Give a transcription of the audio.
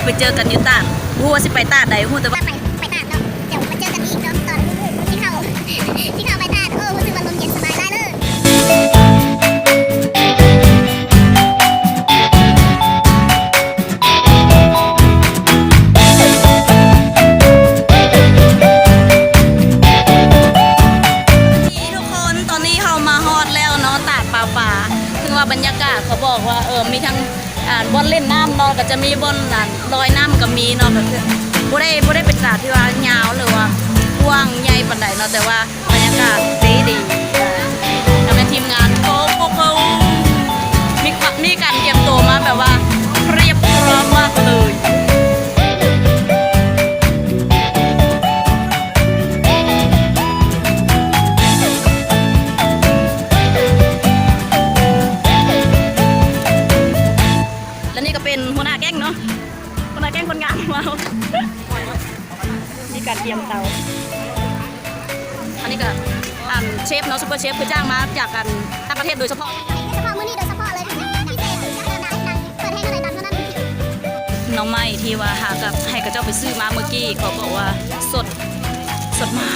ໄປເຈີກັນຢູ່ຕາດ ບໍ່ຮູ້ວ່າຊິໄປຕາດໃດ ຮູ້ແຕ່ວ່າ ໄປ ໄປຕາດເນາະ. ດຽວມາເຈີກັນອີກເນາະ ຕອນທີ່ເຮົາ ທີ່ເຮົາໄປຕາດ. ເອີ ຮູ້ສຶກວ່າລົມເຢັນສະບາຍຫຼາຍເລີຍ. ນີ້ທຸກຄົນ ຕອນນີ້ເຮົາມາຮອດແລ້ວເນາະ ຕາດປາປາ. ເຖິງວ່າບັນຍາກາດເຂົາບອກວ່າ ເອີ ມີທັງ ອ່າ ບ່ອນຫຼິ້ນນ້ຳເນາະ ກໍຈະມີບ່ອນ ອ່າ ລອຍນ້ຳກໍມີເນາະ. ກໍຄືບໍ່ໄດ້ ບໍ່ໄດ້ເປັນຕາດທີ່ວ່າຍາວ ຫຼືວ່າກວ້າງໃຫຍ່ປານໃດເນາະ ແຕ່ວ່າ ບັນຍາກາດດີດີ ແລ້ວແມ່ນທີມງານ ໂອ້ ພວກເຂົາມີຄວາມ ມີການກຽມໂຕມາແບບວ່າຮຽບຮ້ອມມາກເລີຍ. ແລະນີ້ກໍເປັນຫົວໜ້າແກ້ງເນາະ ຫົວໜ້າແກ້ງຄົນງານຂອງເຮົາ. ມີການກຽມເຕົາ. ອັນນີ້ກໍ ອັນ ເຊຟເນາະ ຊຸບເປີເຊຟ ຄືຈ້າງມາຈາກ ອັນ ຕ່າງປະເທດໂດຍສະເພາະ. ສະເພາະມື້ນີ້ໂດຍສະເພາະເລີຍ ພິເສດ ເປີດເພງເທົ່າໃດດັງເທົ່ານັ້ນ. ໜໍ່ໄມ້ທີ່ວ່າຫາກັບໃຫ້ເຂົາເຈົ້າໄປຊື້ມາເມື່ອກີ້ ເຂົາບອກວ່າສົດ ສົດມາ